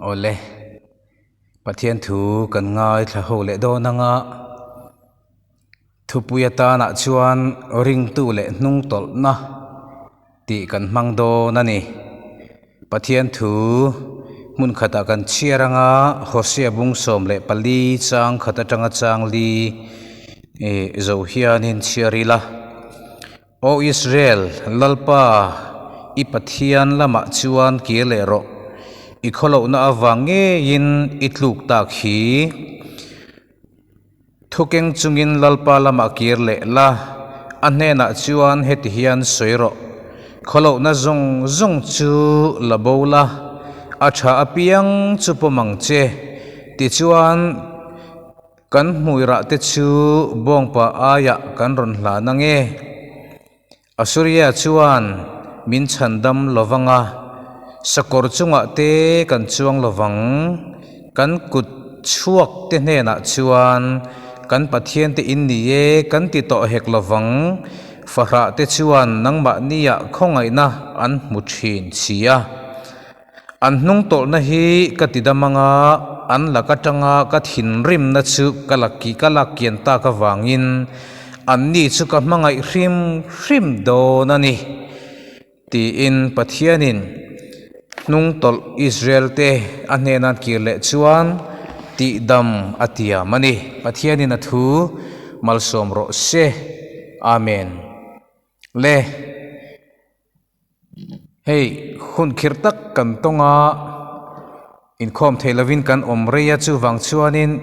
Awle, Pathian thu kan ngaithla ho leh dawn anga thupui atanah chuan ringtu leh hnungtawlhna tih kan hmang dawn a ni. Pathian thu hmun khatah kan chhiar anga Hosea bung 14 chang khat atanga chang li ih zo hianin chhiar ila. Aw Israel, Lalpa, i Pathian lamah chuan kir leh rawh. I khawlohna avang ngeiin i tluk tak hi. Thukeng chungin Lalpa lamah kir leh la, a hnenah chuan heti hian sawi rawh, Khawlohna zawng zawng chu la bo la, a tha apiang chu pawm ang che, tichuan, Kan hmuirah te chu bawngpa aiah kan rawn hlan ang e. Asuria chuan min chhandam lovang a, sakawr chungah te kan chuang lovang. Kan kut chhuak te hnenah chuan kan Pathian te in ni e kan ti tawh hek lovang. Fahrah te chuan nangmahniah khawngaihna an hmu thin si a. An hnung tawlhna hi ka ti dam anga an lak atanga ka thinrimna chu ka la ka lak kian tak avangin anni chu ka hmangaih hrim hrim dawn a ni, tiin Pathianin hnung tawlh Israel te a hnena an kir leh chuan tihdam a tiam a ni. Pathianin a thu malsawm rawh se. Amen. Le. Hei hun khirh tak kan tawng a, inkhawm theih lovin kan awm rei a, chuvang chuanin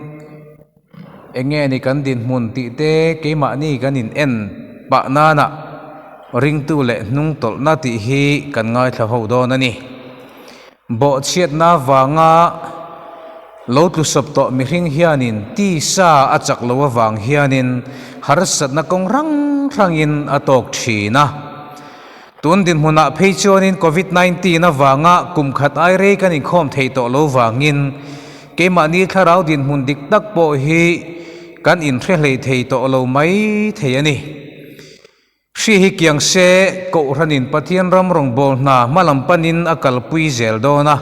eng nge ni kan dinhmun tih te keimahni kan in en pah nana ringtu leh hnung tawlhna tih hi kan ngaithla ho dawn a ni. Bawhchhiatna vanga lo tlusawp tawh mihring hianin tisa a chak lo avang hianin harsatna kawng hrang hrangin a tawk thin a. Tun dinhmunah phei chuanin Covid 19 avanga kum khat ai rei kan inkhawm thei tawh lo vangin keimahni thlarau dinhmun dik tak pawh hi kan inhre hlei thei tawh lo mai thei a ni. Hri hi kiang se Kohhranin Pathian ram rawngbâwl hna hmalam panin a kalpui zel dawn a.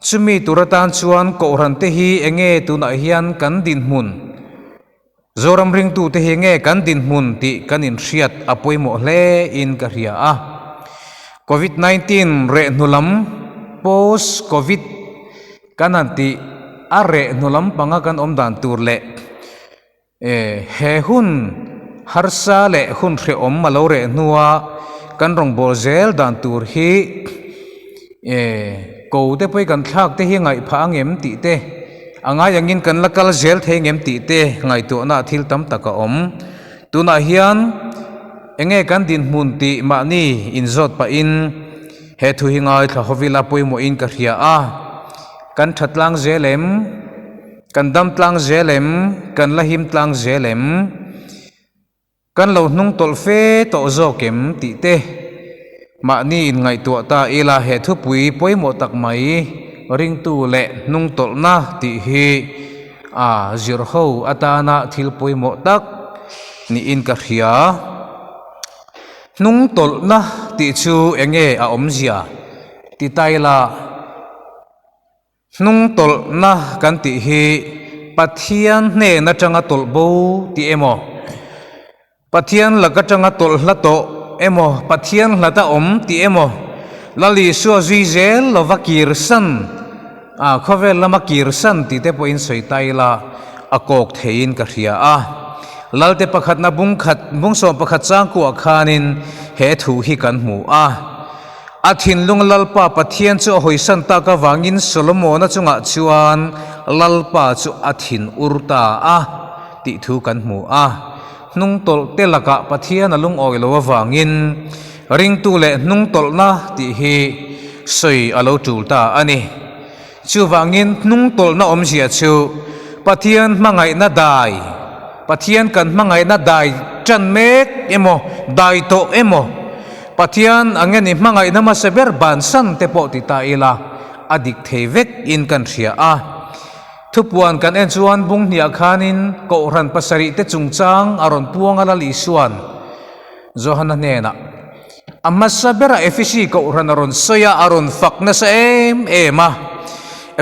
Chumi tur atan chuan Kohhrante hi enge tunah hian kan dinhmun? Zoram ringtute hi nge kan dinhmun tih kan inhriat a pawimawh hle in ka hria a. Covid 19 reh hnu lam, post covid, kan han tih a reh hnu lam panga kan awm dan tur leh he hun harsa leh hun hrehawm a lo reh hnua kan rawngbâwl zel dan tur hi ko te pawh hi kan thlak te hi ngaih phah ang em tih te, A ngai angin kan la kal zel thei ngem tih te ngaihtuahna ah thil tam tak a awm. Tunah hian enge kan dinhmun tih mahni inzawt pahin he thu hi ngaithla hawvila pawimawhin ka hria a. Kan tha tlang zel em? Kan dam tlang zel em? Kan la him tlang zel em? Kan lo hnung tawlh fe tawh zawk em tih te mahni in ngaihtuah ta ila he thupui pawimawh tak mai ringtu leh hnung tawlhna tih hi a zir ho atana thil pawimawh tak niin ka hria. Hnung tawlhna tih chu eng nge a awmzia ti ta ila. Hnung tawlhna kan tih hi Pathian hnen atanga tawlh bo tih emaw, Pathian lak atanga tawlh hla tawh emaw, Pathian hlata awm tih emaw, Lal Isua zui zel lova kirsan, a khawvel lama kirsan tih te pawhin sawi ta ila a kawk theiin ka hria a. Lalte pakhatna bung khat, bung 11 changkuah khanin he thu hi kan hmu a. A thinlung Lalpa Pathian chu a hawisan tak avangin Solomona chungah chuan Lalpa chu a thin ur ta a tih thu kan hmu a. Hnungtawlh te lakah Pathian a lungawi lo avangin ringtu leh hnungtawlhna tih hi sawi a lo tul ta a ni. Chuvangin hnungtawlhna awmzia chu Pathian hmangaihna dai, Pathian kan hmangaihna dai tan mek emaw, dai tawh emaw, Pathian ang nge ni hmangaihna hmasa ber bansan te pawh ti ta ila a dik thei vek in kan hria a. Thupuan kan en chuan bung hniah khanin Kohhran pasarih te chungchang a rawn puang a Lal Isuan Johana hnenah, A hmasa berah Efesi Kohhran a rawn sawi a, a rawn fak nasa em em a.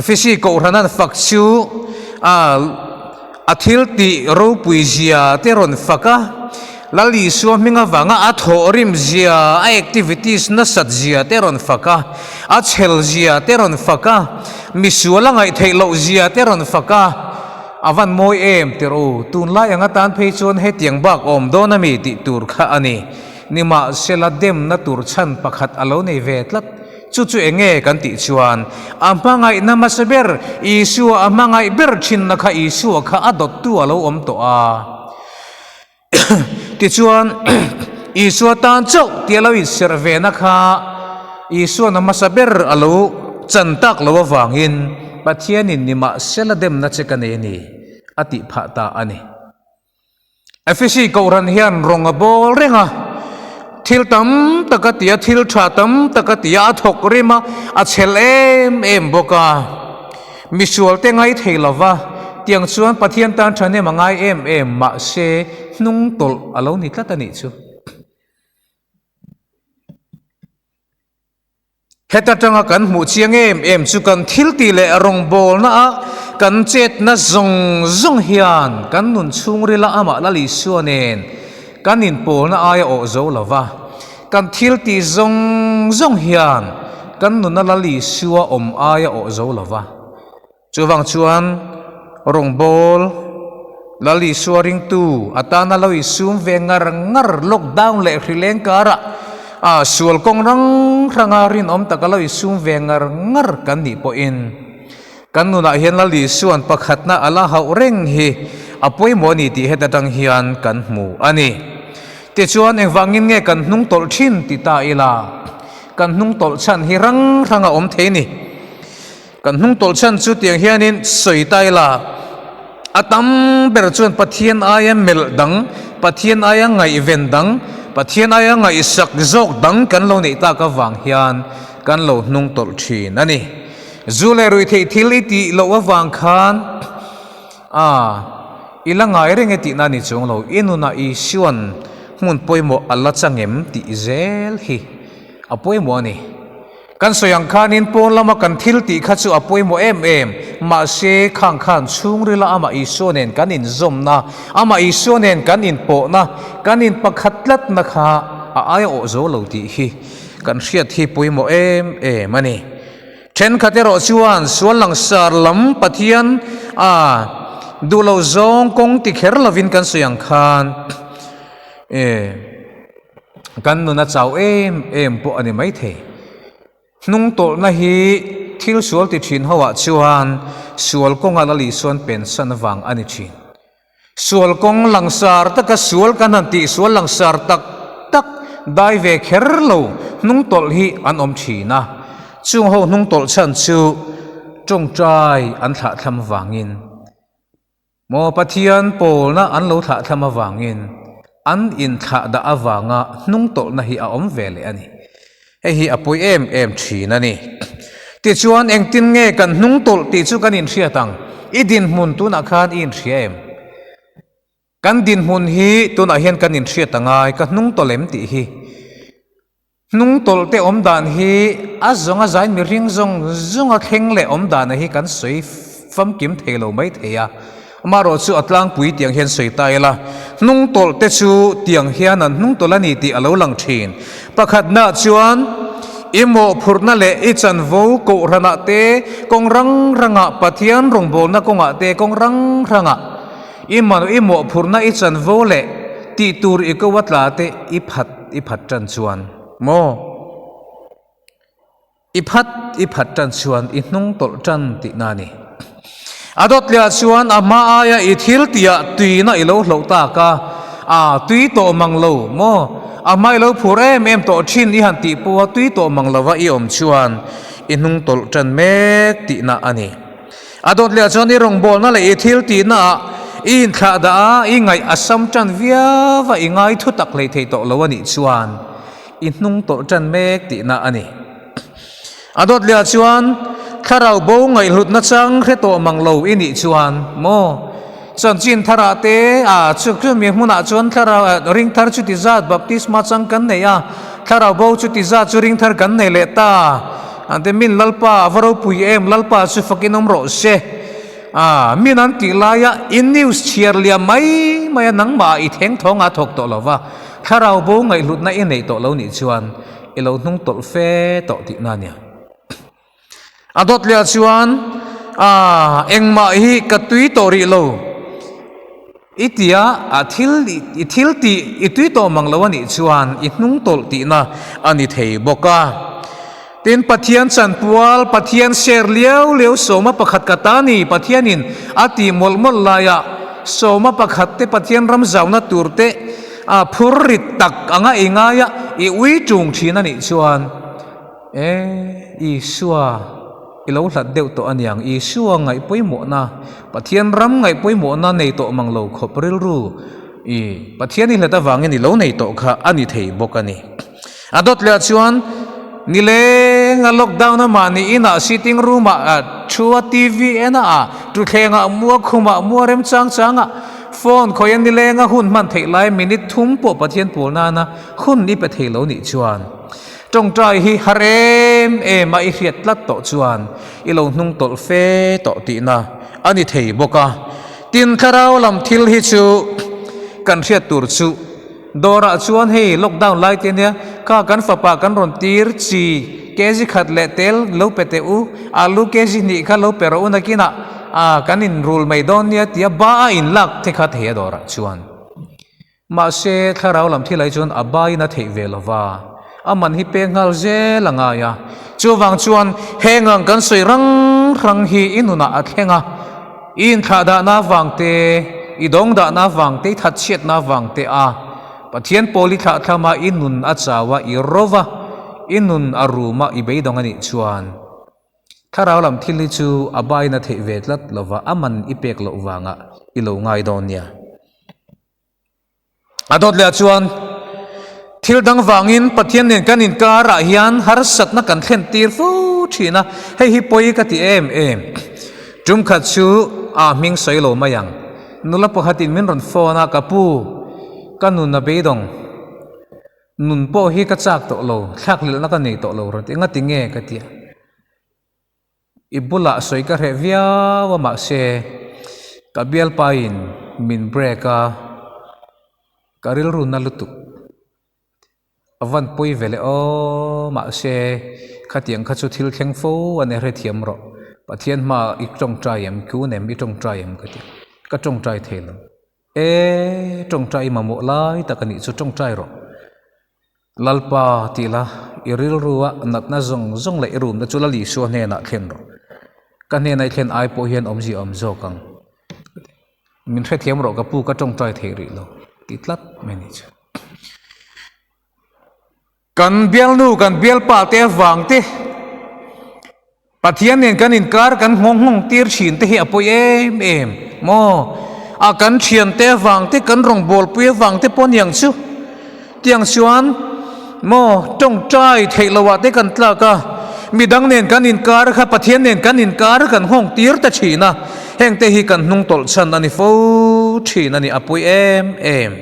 Efesi Kohhran an fak chu a a thil tih ropui zia te rawn fak a, Lal Isua hming avanga a thawhrim zia, a activities nasat zia te rawn fak a, a chhel zia te rawn fak a, misual a ngaihtheih loh zia te rawn fak a, a van mawi em tirh u, tunlai ang atan phei chuan hetiang bak awm dawn ami tih tur kha a ni. Nimahsela demna tur chhan pakhat a lo nei ve tlat. Chu chu eng nge kan tih chuan, a hmangaihna hmasa ber, Isua a hmangaih ber thinna kha Isua kha a dawttu a lo awm tawh a. Tichuan, Isua tan chauh tia lo inserh vena kha Isua'n a hmasa ber a lo chan tak lo avangin Pathianin nimahsela demna che ka nei a ni, a tih phah ta a ni. Efesi Kohhran hian rawng a bawl reng a, thil tam tak a ti a, thil tha tam tak a ti a, a thawk rim a, a chhel em em bawk a. Misualte ngai thei lo va, tiang chuan Pathian tan thahnem a ngai em em, mahse hnung tawlh a lo ni tlat a nih chu. Heta tanga kan hmuh chiang em em chu kan thil tih leh rawngbawlna a kan chetna zawng zawng hian kan nun chhungrila amah Lal Isua nen kan inpawlna aia awh zo lo va, kan thil tih zawng zawng hian kan nuna Lal Isua awm aia awh zo lo va. Chuvang chuan rawngbawl Lal Isua ringtu atana lo isum ve ngar ngar lockdown leh hrileng karah a sual kawng rang hranga rinawm taka lo isum ve ngar ngar kan nih pawhin kan nunah hian Lal Isua'n pakhatna a la hauh reng hi a pawimawh a ni tih heta tang hian kan hmu a ni. Tichuan engvangin nge kan hnung tawlh thin ti ta ila kan hnung tawlh chhan hi rang hranga awm thei a ni. Kan hnung tawlh chhan chu tiang hianin sawi ta ila, a tam ber chuan Pathian aia melh dang, Pathian aia ngaihven dang, Pathian aia ngaihsak zawk dang kan lo neih tak avang hian kan lo hnung tawlh thin a ni. Zu leh ruihtheih thil i tih loh avang khan a i la ngai reng e tihna a ni chuang lo, i nunah Isua'n hmun pawimawh a la chang em tih zel hi a pawimawh a ni. Kan sawi ang khanin pawn lama kan thil tih kha chu a pawimawh em em, mahse khang khan chhungrila amah Isua nen kan inzawmna, amah Isua nen kan inpawhna, kan inpakhat tlatna kha a aia awh zo lo tih hi kan hriat hi pawimawh em em a ni. Thenkhat erawh chuan sual langsar lam Pathian a duh lo zawng kawng ti kher lovin kan sawi ang khan e. Kan nun a chau em em pawh a ni maithei. Hnung tawlhna hi thil sual ti thin ho ah chuan sual kawnga Lal Isuan pensan vang a ni thin. Sual kawng langsar taka sual kan han tih sual langsar tak tak dai ve kher lo hnung tawlh hi an awm thin a. Chung ho hnung tawlh chhan chu tawngtai an thlahthlam vangin. Maw Pathian pawlna an lo thlahthlam avangin an inthlah dah avanga hnungtawlhna hi a awm ve leh a ni. Hei hi a pawi em em thin a ni. Tichuan engtin nge kan hnungtawlh tih chu kan inhriat ang? I dinhmun tunah khan i inhria em? Kan dinhmun hi tunah hian kan inhriat a ngai, ka hnungtawlh em tih hi. Hnung tawlh te awm dan hi a zawng a zain mihring zawng zawng a thleng leh awm dan a hi kan sawi famkim thei lo mai thei a, amaherawh chu a tlangpui tiang hian sawi ta ila, hnung tawlh te chu tiang hian an hnung tawlh a ni tih a lo lang thin. Pakhatna chuan i mawhphurhna leh i chanvo kohhranah te, kawng rang rangah Pathian rawngbawlna kawngah te, kawng rang rangah i i mawhphurhna i chanvo leh tih tur i ko a tla te i phat I phat tan chuan maw? I phat i phat tan chuan i hnung tawlh tan tihna a ni. A dawt leh ah chuan a hma aia i thil tihah tuina i lo hloh tak a, a tui tawh mang lo maw? A hma i lo phur em em tawh thin i han tih pawha tui tawh mang lova i awm chuan i hnung tawlh tan mek tihna a ni. A dawt leh chuan i rawngbawlna leh i thil tihna ah i inthlah dah a, i ngaih a sam tan viau a, i ngai thu tak hlei thei tawh lo a nih chuan i hnung tawlh tan mek tihna a ni. A dawt leh chuan thlarau bo ngaihhlutna chang hre tawh mang lo i nih chuan maw chanchin tharah te a chu chumi hmunah chuan thlarau ringthar chuti zat baptisma chang kan nei a, thlarau bo chuti zat chu ringthar kan nei leh ta. An ti min Lalpa a va ropui em, Lalpa chu fakin awm rawh se. A, min an tih laia i news chhiar liam mai mai a nangmah i theng thawng a thawk tawh lo va, thlarau bo ngaihhlutna i neih tawh lo nih chuan i lo hnung tawlh fe tawh tihna a nia. A dawt leh ah chuan, A, engmah hi ka tui tawh rih lo. I tia, a thil i thil tih i tui tawh mang lo a nih chuan i hnung tawlh tihna a ni thei bawk a. Tin, Pathian chanpual, Pathian ser liau liau sawma pakhat ka ta ni, Pathianin a tih mawlh mawlh laia sawma pakhat te Pathian ram zauna tur te a phur rit tak anga i ngaia i ui tung thin a nih chuan, E, Isua, i lo hlat deuh tawh aniang, Isua ngaih pawimawhna, Pathian ram ngaih pawimawhna nei tawh mang lo khawp rilru i Pathian i hlat avangin i lo nei tawh kha a ni thei bawk a ni. A dawt leh ah chuan nilenga lockdown a mahni inah sitting room ah thu a TV en a ah tuthleng ah mua khum ah mua rem chang chang ah phone khawih a nilenga hun hman theih lai minute thum pawh Pathian pawl nana hun i pe thei lo nih chuan Tawngtai hi har em em a i hriat tlat tawh chuan i lo hnung tawlh fe tawh tihna a ni thei bawk a. Tin, thlarau lam thil hi chu kan hriat tur chu dawrah chuan hei lockdown lai te nia kha kan fapa kan rawn tir chi kg khat leh tel lo pe teh u, alu kg hnih kha lo pe rawh u nakinah kan inrul mai dawn nia tia ba a inlak te kha thei a dawrah chuan. Mahse, thlarau lam thil ai chuan a baiin a theih ve lo va, a man hi pek nghal zel a ngai a. Chuvang chuan heng ang kan sawi rang rang hi i nunah a thleng a, i inthlah dahna avang te, i dawng dahna avang te, i thatchhiatna avang te a Pathian pawl i thlah thlam a, i nun a chau a, i ro va, i nun a rum a, i beidawng a nih chuan thlarau lam thil hi chu a baiin a theih ve tlat lo va, a man i pek loh vangah i lo ngai dawn nia. A dawt leh ah chuan thil dang vangin Pathian nen kan inkar ah hian harsatna kan thlen tir fo thin a, hei hi pawi ka ti em em. Tum khat chu a hming sawi lo mai ang. Nula pakhatin min rawn phone a, ka pu, ka nun a beidawng, nun pawh hi ka chak tawh lo, thlakhlelhna ka nei tawh lo rawn ti, engati nge ka ti a. I bulah sawi ka hreh viau a mahse ka bialpa in min break a, ka rilru na lutuk a van pawi ve leh aw mahse khatiang kha chu thil thleng fo a ni hrethiam rawh Pathian hmaah i tawngtai em kun em i tawngtai em ka ti ka tawngtai thei lo e tawngtai i mamawh lai tak a nih chu tawngtai rawh. Lalpa tih la, i rilrua natna zawng zawng leh i rumna chu Lal Isua hnenah thlen rawh. Ka hnena i thlen ai pawh hian awmzia a awm zawk ang. Min hrethiam rawh ka pu ka tawngtai thei rih lo ti tlat mai ni chu. Kan bialnu kan bialpa te avang te Pathian nen kan inkar kan nghawng nghawng tir thin te hi a pawi em em maw? A kan thian te avang te kan rawngbawlpui avang te pawh aniang chu tiang chuan maw tawngtai theih loh ah te kan tlak a, midang nen kan inkar kha Pathian nen kan inkar kan nghawng tir ta thin a, heng te hi kan hnung tawlh chhan a ni fo thin a ni a pawi em em.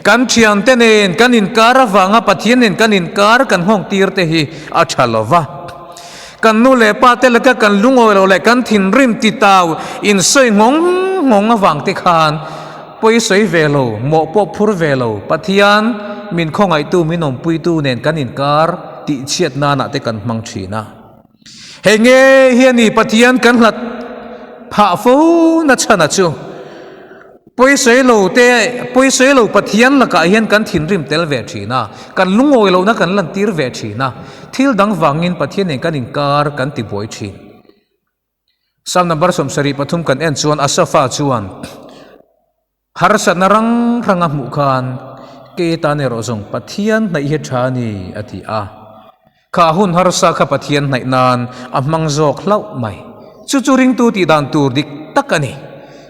Kan thian te nen kan inkar avanga Pathian nen kan inkar kan nghawng tir te hi a tha lo va. Kan nu leh pa te laka kan lungawi lo leh kan thinrim ti tau insawi nghawng nghawng avang te khan pawi sawi ve lo, mawh pawh phur ve lo, Pathian min khawngaihtu min awmpuitu nen kan inkar tih chhiat nanah te kan hmang thin a. Hei nge hi a ni Pathian kan hlat phah fo na chhan a chu. Pawisawi lo te, pawisawi lo Pathian lakah hian kan thinrim tel ve thin a, kan lungawi lohna kan lantir ve thin a, thil dang vangin Pathian nen kan inkar kan ti buai thin. Psalm number 73 kan en chuan Asapha chuan harsatna rang rang a hmuh khan ke tan erawh zawng Pathian hnaih hi tha a ni a ti a. Kha hun harsa kha Pathian hnaih nan a hmang zawk hlauh mai. Chu chu ringtu tih dan tur dik tak a ni.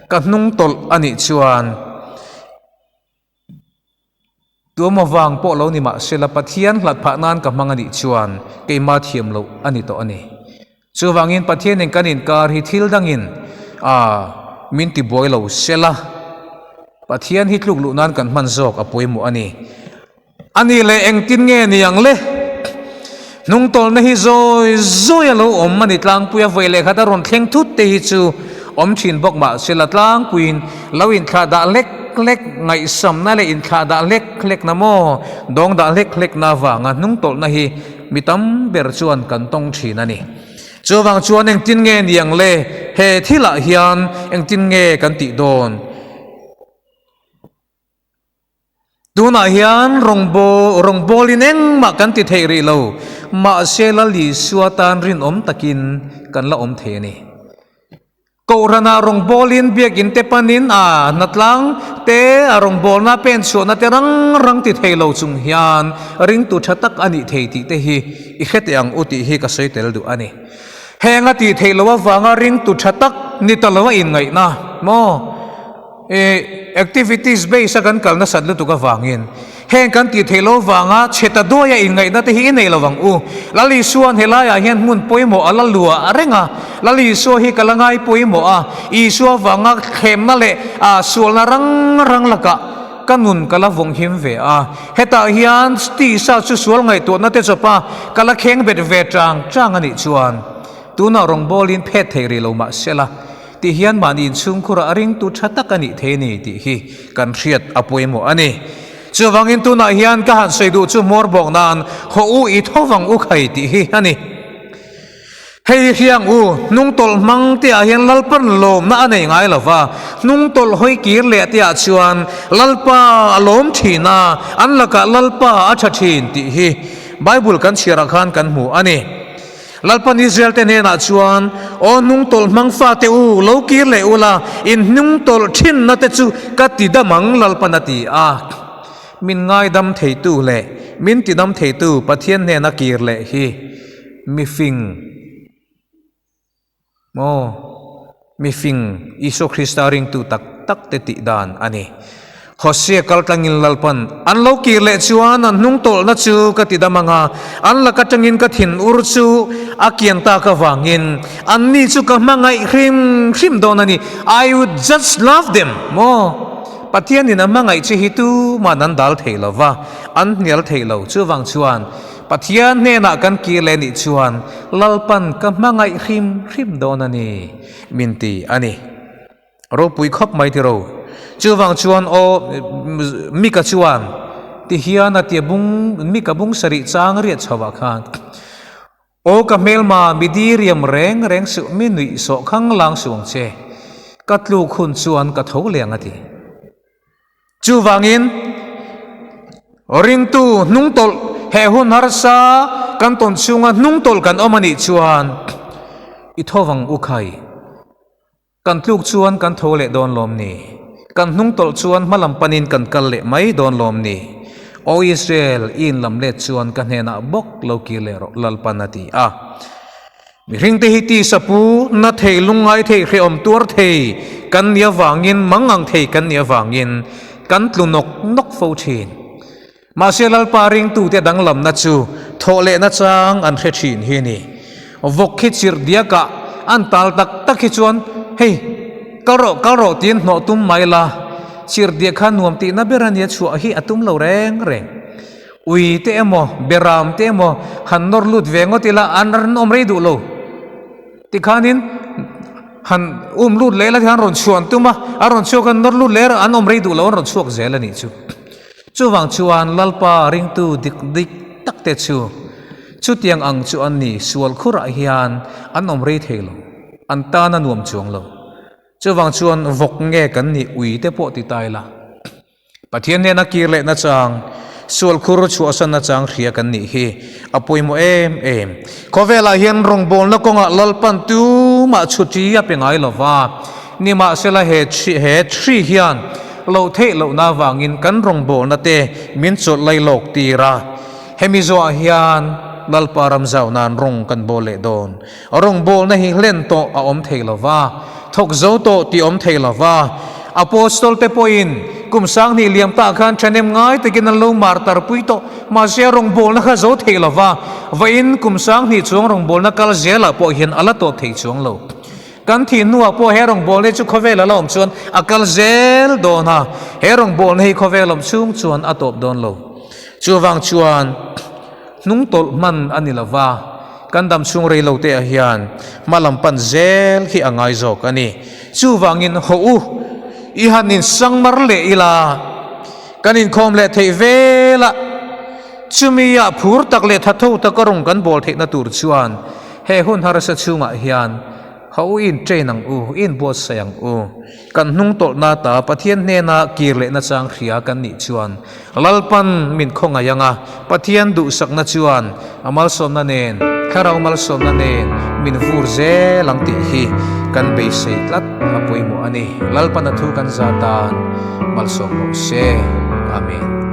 Ka hnung tawlh a nih chuan tuamaw vang pawh lo ni mah sela Pathian hlat phah nan ka hmang a nih chuan keimah thiam loh a ni tawh a ni. Chuvangin Pathianin kan inkar hi thil dangin a min ti buai lo sela Pathian hi tluk luh nan kan hman zawk a pawimawh a ni. A ni leh engtin nge ni ang le? Hnungtawlna hi zawi zawi a lo awm a ni tlangpui a, vawi leh khat a rawn thleng thut te hi chu awm thin bawk mah se la tlangpuiin lo inthlah dah hlek hlek ngaihsamna leh inthlah dah hlek hlekna maw dawng dah hlek hlekna avanga hnungtawlhna hi mi tam ber chuan kan tawng thin a ni. Chuvang chuan engtin nge niang le he thilah hian engtin nge kan tih dawn? Tunah hian rawngbâwl rawngbâwlin engmah kan ti thei rih lo, mahse Lal Isua tan rinawm takin kan la awm thei a ni. Kohhranah rawngbâwlin biakinn te panin a hnatlang te a rawngbâwlna pen chhuahna te rang rang ti thei lo chung hian ringtu tha tak a nih thei tih te hi i hre teh ang u tih hi ka sawi tel duh a ni. Heng a tih theih loh avanga ringtu tha tak ni ta lo a inngaihna maw? E activities base a kan kal nasat lutuk avangin heng kan tih theih loh vanga chhe ta duaia inngaihna te hi i nei lo ang u. Lal Isua'n helaiah hian hmun pawimawh a la luah reng a, Lal Isua hi ka la ngai pawimawh a, Isua vanga thlemna leh a sualna rang rang lakah ka nun ka la vawng him ve a. Hetah hian tisa chu sual ngaihtuahna te chawpa ka la kheng bet ve chang chang a nih chuan tunah rawngbawlin phet thei rih lo mah sela, Ti hian mahni inchhungkhurah a ringtu tha tak a nih thei a ni tih hi kan hriat a pawimawh a ni. Chuvangin tunah hian ka han sawi duh chu hmawr bawk nan haw u i tho vang u khai tih hi a ni. Hei hi hriang u, hnungtawlh hmang te ah hian Lalpan lawmna a nei ngai lo va, hnungtawlh hawi kir leh te ah chuan Lalpa a lawm thin a, an lakah Lalpa a tha thin tih hi Bible kan chhiarah khan kan hmu a ni. Lalpan Israel-te hnenah chuan, Aw hnungtawlh hmang fate u, lo kir leh ula, in hnungtawlh thinna te chu ka ti dam ang, Lalpan a ti a. Min ngaidam theitu leh min tidam theitu Pathian hnena kir leh hi mifing maw? Mifing Isua Krista ringtu tak tak te tih dan a ni. Hosea kal tlangin Lalpan an lo kir leh chuan an hnungtawlhna chu ka ti dam ang a, an lak atangin ka thin ur chu a kian tak avangin anni chu ka hmangaih hrim hrim dawn a ni. I would just love them maw? Pathianin a hmangaih che hi tuman an dal thei lo va, an hnial thei lo. Chuvang chuan Pathian hnenah kan kir leh nih chuan Lalpan ka hmangaih hrim hrim dawn a ni, min ti a ni. Ropui khawp mai tiro. Chuvang chuan aw Mika chuan ti hian a tia bung Mika bung sarih chang riat chho ah khan Aw ka hmelma mi diriam reng reng suh mi nuih sawh khang lang suh ang che ka tluk hun chuan ka tho leh ang a ti. Chuvangin, ringtu hnungtawlh he hun harsa kan tawn chhunga hnungtawlh kan awm a nih chuan i tho vang u khai. Kan tluk chuan kan tho leh dawn lawm ni? Kan hnungtawlh chuan hmalam panin kan kal leh mai dawn lawm ni? Aw Israel, i inlam let chuan ka hnenah bawk lo kir leh rawh, Lalpan a ti a. Mihring te hi tisa pu na thei, lungngai thei, hrehawm tuar thei kan nih avangin, mangang thei kan nih avangin kan tlu nawk nawk fo thin. Mahse Lalpa ringtute danglamna chu thawh lehna chang an hre thin hi a ni. Vawk khi chirh diakah an tal tak tak hi chuan hei kal rawh kal rawh tiin hnawh tum mai la, chirh diak kha nuam tihna ber a nia chhuah hi a tum lo reng reng. Ui te emaw, beram te emaw han nawr lut ve ngawt ila an an awm rei duh lo. Tikhanin han um lut leh la tikhan rawn chhuan tum a, a rawn chhuak a nawr lut leh an awm rei duh lo an rawn chhuak zel a nih chu. Chuvang chuan Lalpa ringtu dik dik tak te chu chutiang ang chu an ni, sual khurah hian an awm rei thei lo, an tan a nuam chuang lo. Chuvang chuan vawk nge kan nih ui te pawh ti ta ila. Pathian hnena kir leh nachang, sual khur chhuahsan nachang hria kan nih hi a pawimawh em em. Khawvelah hian rawngbawlna kawngah Lalpan tumah chhuti a pe ngai lo va, nimahsela he he hri hian loh theih lohna avangin kan rawngbawlna te min chawlh lai lawk tir a. Hemi zawhah hian Lalpa ram zau nan rawng kan bawl leh dawn. Rawngbawlna hi hlen tawh a awm thei lo va, thawk zo tawh tih awm thei lo va. Apostol te pawhin kum sanghnih liam tah khan ṭhahnem ngai takin an lo mar tarpui tawh, mahse a rawngbawlna kha zo thei lo va, vawiin kum sanghnih chuang rawngbawlna kal zelah pawh hian a la tawp thei chuang lo. Kan thih hnuah pawh he rawngbawlna hi chu khawvel a la awm chuan a kal zel dawn a, he rawngbawlna hi khawvel awm chhung chuan a tawp dawn lo. Chuvang chuan. Hnung tawlh hman a ni lo va, kan dam chhung rei lo te ah hian hma lam pan zel hi a ngai zawk a ni. Chuvangin haw u, i han insangmar leh ila, kan inkhawm leh theih vel a, chumi ah phur tak leh thatho taka rawng kan bawl theihna tur chuan he hun harsa chhungah hian haw u in train ang u, in buatsaih ang u. Kan hnung tawlhna ta Pathian hnena kir lehna chang hria kan nih chuan Lalpan min khawngaih ang a, Pathian duhsakna chuan a malsawmna nen, thlarau malsawmna nen min vur zel ang tih hi kan beisei tlat a pawimawh a ni. Lalpan a thu kan za tan malsawm rawh se. Amen.